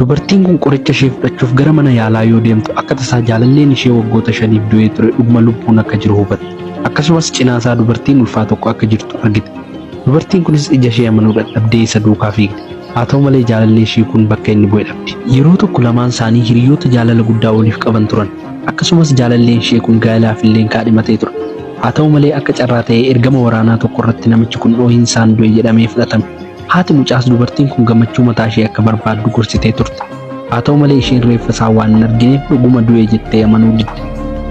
Dubartiin kun qoricha ishee fudhachuuf gara mana yaalaa yoo deemtu akka tasaa jaalalleen ishee waggoota 5f du'ee ture dhuguma lubbuun akka jiru hubatte. Akkasumas cinaasaa dubartiin ulfaa tokko akka jirtu argite. Dubartiin kunis ija ishee amanuu dadhabdee isa duukaa fiigde. Haa ta'u malee jaalallee ishee kun bakka inni bu'e dhabde. Yeroo tokko lamaan isaanii hiriyoota jaalala guddaa waliif qaban turan. Akkasumas jaalalleen ishee kun gaa'elaaf illeen kaadhimatee ture. Haa ta'u malee akka carraa ta'ee ergama waraanaa tokko irratti namichi kun dhoohinsaan du'e jedhamee fudhatame. Haati mucaas dubartiin kun gammachuu mataa ishee akka barbaaddu gorsitee turte. Haa ta'u malee isheen reeffa isaa waan hin argineef dhuguma du'e jettee amanuu didde.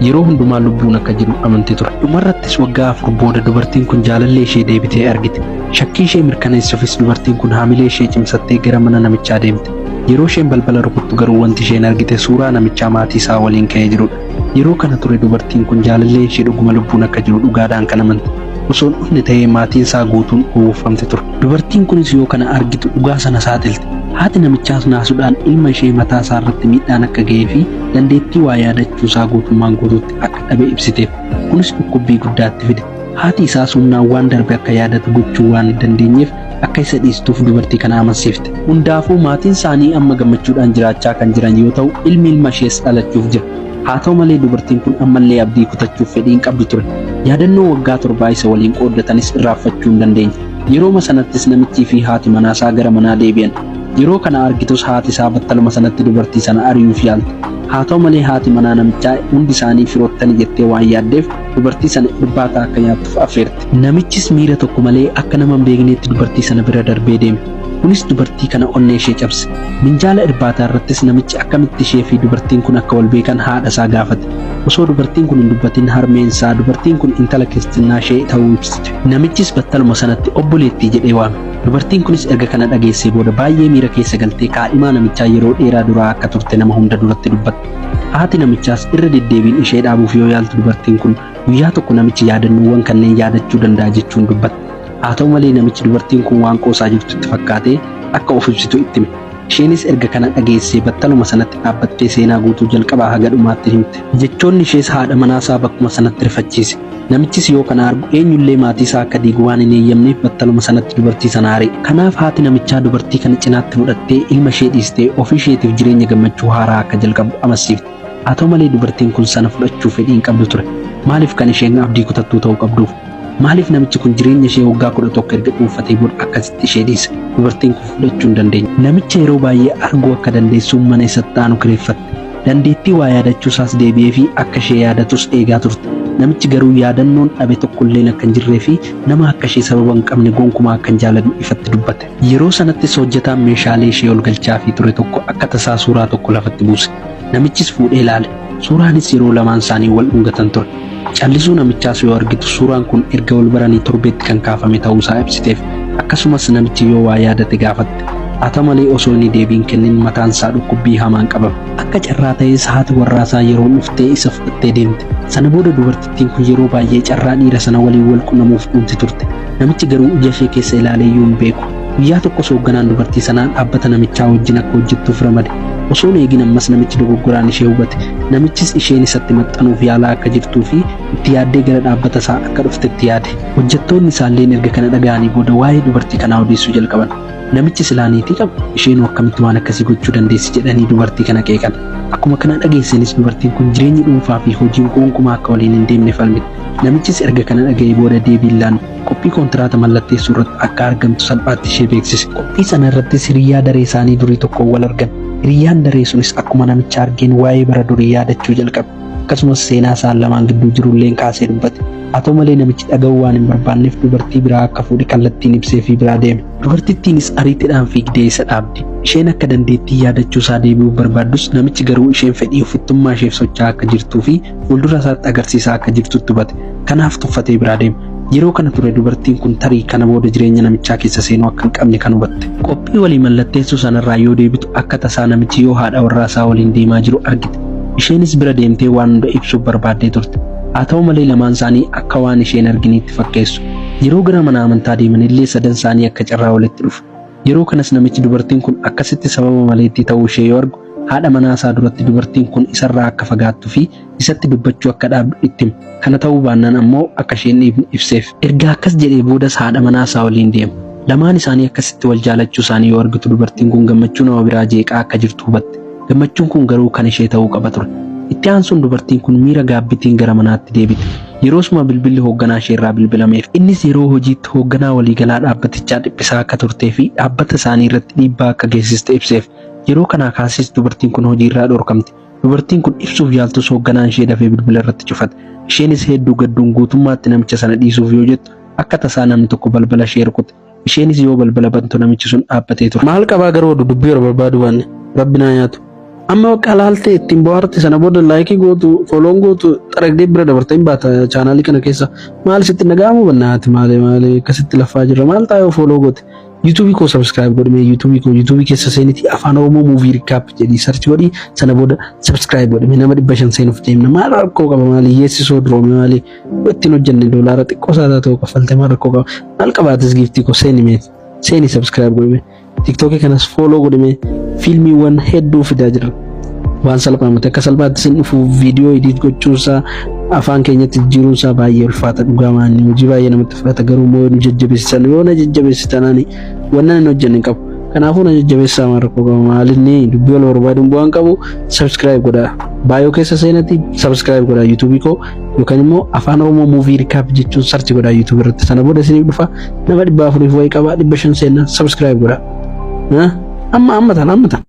Yeroo hundumaa lubbuun akka jiru amanti ture. Dhumarrattis waggaa 4 booda dubartiin kun jaalallee ishee deebitee argite. Shakkii ishee mirkaneessuufis dubartiin kun haamilee ishee cimsattee gara mana namichaa deemte. Yeroo isheen balbala rukuttu garuu wanti isheen argite suuraa namichaa maatii isaa waliin ka'ee jirudha. Yeroo kana ture dubartiin kun jaalalleen ishee dhuguma lubbuun akka jiru dhugaadhaan kan amante. Osoo hin dhufne ta'ee maatiin isaa guutuun gowwoofamte ture. Dubartiin kunis yoo kana argitu dhugaa sana saaxilte. Haati namichaas naasuudhaan ilma ishee mataa isaa irratti miidhaan akka ga'ee fi dandeettii waa yaadachuu isaa guutummaan guutuutti akka dhabe ibsiteef. Kunis dhukkubbii guddaa itti fide. Haati isaas humnaan waan darbe akka yaadatu gochuu waan hin dandeenyeef akka isa dhiistuuf dubartii kana amansiifte. Hundaafuu maatiin isaanii amma gammachuudhaan jiraachaa kan jiran yoo ta'u ilmi ilma ishees dhalachuuf jira. Haa ta'u malee dubartiin kun ammallee abdii kutachuuf fedhii hin qabdu ture. Yaadannoo waggaa torbaa isa waliin qooddatanis irraanfachuu hin dandeenye. Yerooma sanattis namichii fi haati manaasaa gara manaa deebi'an. Yeroo kana argitus haati isaa battaluma sanatti dubartii sana ari'uuf yaalte. Haa ta'u malee haati manaa namichaa hundi isaanii firoottani jettee waan yaaddeef dubartii sana irbaata akka nyaattuuf affeerte. Namichis miira tokko malee akka nama hin beekneetti dubartii sana bira darbee deeme. Kunis dubartii kana onnee ishee cabse. Minjaala irbaataa irrattis namichi akkamitti ishee fi dubartiin kun akka wal beekan haadha isaa gaafate. Osoo dubartiin kun hin dubbatin harmeen isaa dubartiin kun intala Kiristinnaa ishee ta'uu ibsite. Namichis battaluma sanatti obboleettii jedhee waame. Dubartiin kunis erga kana dhageessee booda baay'ee miira keessa galtee kaadhimaa namichaa yeroo dheeraa duraa akka turte nama hunda duratti dubbatte. Haati namichaas irra deddeebiin ishee dhaabuuf yoo yaaltu dubartiin kun guyyaa tokko namichi yaadannoowwan kanneen yaadachuu danda'a jechuun dubbatte. Haa ta'u malee namichi dubartiin kun waan qoosaa jirtu itti fakkaatee akka of ibsitu itti hime. Isheenis erga kana dhageessee battaluma sanatti dhaabbattee seenaa guutuu jalqabaa haga dhumaatti himte. Jechoonni ishees haadha manaasaa bakkuma sanatti rifachiise. Namichis yoo kana argu eenyullee maatiisaa akka diigu waan hin eeyyamneef battaluma sanatti dubartii sana ari'e. Kanaaf haati namichaa dubartii kana cinaatti fudhattee ilma ishee dhiistee ofii isheetiif jireenya gammachuu haaraa akka jalqabdu amansiifte. Haa ta'u malee dubartiin kun sana fudhachuu fedhii hin qabdu ture. Maaliif kan isheen abdii kutattuu ta'uu qabduuf? Maaliif namichi kun jireenya ishee waggaa 11 erga dhuunfatee booda akkasitti ishee dhiise? Dubartiin kun fudhachuu hin dandeenye. Namicha yeroo baay'ee arguu akka dandeessuun mana isatti aanu kireeffatte. Dandeettii waa yaadachuu isaas deebi'eefii akka ishee yaadatus eegaa turte. Namichi garuu yaadannoon dhabe tokkolleen akka hin jirree fi nama akka ishee sababa hin qabne gonkumaa akka hin jaalanne ifatti dubbate. Yeroo sanattis hojjetaan meeshaalee ishee ol galchaafii ture tokko akka tasaa suuraa tokko lafatti buuse. Namichis fuudhee ilaale. Suuraanis yeroo lamaan isaanii wal dhungatan ture. Callisuu namichaas yoo argitu suuraan kun erga wal baranii torbeetti kan kaafame ta'uu isaa ibsiteef. Akkasumas namichi yoo waa yaadate gaafatte. Haa ta'u malee osoo inni deebii hin kennin mataan isaa dhukkubbii hamaan qabame. Akka carraa ta'ees haati warraa isaa yeroon dhuftee isa fudhattee deemte. Sana booda dubartittiin kun yeroo baay'ee carraa dhiira sana waliin wal qunnamuuf uumti turte. Namichi garuu ija ishee keessa ilaaleeyyuu hin beeku. Guyyaa tokkos hoogganaan dubartii sanaa dhaabbata namichaa wajjin akka hojjettuuf ramade. Osoo hin eegin ammas namichi dogoggoraan ishee hubate. Namichis isheen isatti maxxanuuf yaalaa akka jirtuu fi itti yaaddee gara dhaabbata isaa akka dhuftetti yaade. Hojjettoonni isaalleen erga kana dhaga'anii booda waa'ee dubartii kanaa odeessuu jalqaban. Namichi silaa niitii qaba, isheenoo akkamitti waan akkasii gochuu dandeessi jedhanii dubartii kana qeeqan. Akkuma kana dhageesseenis dubartiin kun jireenyi dhuunfaa fi hojiin gonkumaa akka waliin hin deemne falmite. Namichis erga kana dhaga'ee booda deebii hin laanne. Qophii kontiraata mallatteessuu irratti akka argamtu salphaatti ishee beeksise. Qophii sana irrattis hiriyyaa daree isaanii durii tokkoon wal argan. Hiriyyaan daree sunis akkuma namicha argeen waa'ee bara durii yaadachuu jalqabe. Akkasumas seenaa isaan lamaan gidduu jirulleen kaasee dubbate. Haa ta'u malee namichi dhaga'uu waan hin barbaanneef dubartii biraa akka fuudhe kallattiin ibseefii biraa deeme. Dubartittiinis ariitiidhaan fiigdee isa dhaabde. Isheen akka dandeettiin yaadachuu isaa deebi'uuf barbaaddus namichi garuu isheen fedhii ofittummaa isheef socho'aa akka jirtuu fi fuuldura isaatti agarsiisaa akka jirtutti hubate. Kanaaf tuffatee biraa deeme. Yeroo kana ture dubartiin kun tarii kana booda jireenya namichaa keessa seenuu akka hin qabne kan hubatte. Qophii walii mallatteessuu sanarraa yoo deebitu akka tasaa namichi yoo haadha warraa isaa waliin deemaa jiru argite. Isheenis bira deemtee waan hunda ibsuuf barbaaddee turte. Haa ta'u malee lamaan isaanii akka waan ishee hin arginiitti fakkeessu. Yeroo gara mana amantaa deemanillee sadan isaanii akka carraa walitti dhufu. Yeroo kanas namichi dubartiin kun akkasitti sababa maleettii ta'uu ishee yoo argu haadha manaa isaa duratti dubartiin kun isarraa akka fagaattu fi isatti dubbachuu akka dhaabdu itti hime. Kana ta'uu baannaan ammoo akka ishee hin dhiifne ibseef. Erga akkas jedhee boodas haadha manaa isaa waliin deema. Lamaan isaanii akkasitti wal jaalachuu isaanii yoo argitu dubartiin kun gammachuu nama biraa jeeqaa akka jirtu hubatte. Gammachuun kun garuu kan ishee ta'uu qaba ture. Itti aansuun dubartiin kun miira gaabbitiin gara manaatti deebite. Yeroosuma bilbilli hoogganaa ishee irraa bilbilameef. Innis yeroo hojiitti hoogganaa waliigalaa dhaabbatichaa dhiphisaa akka turtee fi dhaabbata isaanii irratti dhiibbaa akka geessiste ibseef. Yeroo kanaa kaasees dubartiin kun hojii irraa dhorkamte. Dubartiin kun ibsuuf yaaltus hoogganaan ishee dafee bilbila irratti cufate. Isheenis hedduu gadduun guutummaatti namicha sana dhiisuuf yoo jettu akka tasaa namni tokko balbala ishee rukute. Isheenis yoo balbala bantu namichi sun dhaabbatee ture. Maal qabaa garuu oduu dubbii yeroo barbaadu baanne rabbi naa nyaatu. Amma bakka laaltee ittiin bohaarte sana booda like gootu, follow gootu, xaragdee bira dabartee hin baata chaanaalii kana keessa. Maal sitti naga'amu bannaati? Maali maali akkasitti laffaa jirra? Maal taa'ee follow goote? YouTubeii koo subscribe godhime. YouTubeii koo, YouTubeii keessa seeniti Afaan Oromoo Movie Recap jedhii search godhii, sana booda subscribe godhime. Nama 500 seenuuf deemna. Maal rakkoo qaba? Maali hiyyeessisoo duroome? Maali ittiin hojjenne? Doolaara xiqqoo isaa ta'u kaffalte maal rakkoo qaba? Maal qabaatis? Giiftii koo, seeni mee, seeni, subscribe godhime. TikTokii kanas follow godhime. Fiilmiiwwan hedduu fidaa jira. Waan salphaa miti, akka salphaatti sin dhufu. Viidiyoo edit gochuunsaa, afaan keenyatti jijjiiruunsaa baay'ee ulfaata. Dhugaa maanni hojii baay'ee namatti fudhata. Garuu immoo nu jajjabeessisan, yoo na jajjabeessitan ani wannan hin hojjenne hin qabu. Kanaafuu na jajjabeessaa. Maal rakkoo qaba? Maalinni dubbii wal barbaaduun bu'aan qabu. Subscribe godhaa. Bio keessa seenatti subscribe godhaa YouTubeii koo, yookaan immoo Afaan Oromoo Movie Recap jechuun search godhaa YouTubeii irratti. Sana booda isiniif dhufa. Nama 400 wayii qabaa, 500 seenaa. Subscribe godhaa. Amma amma tan amma tan.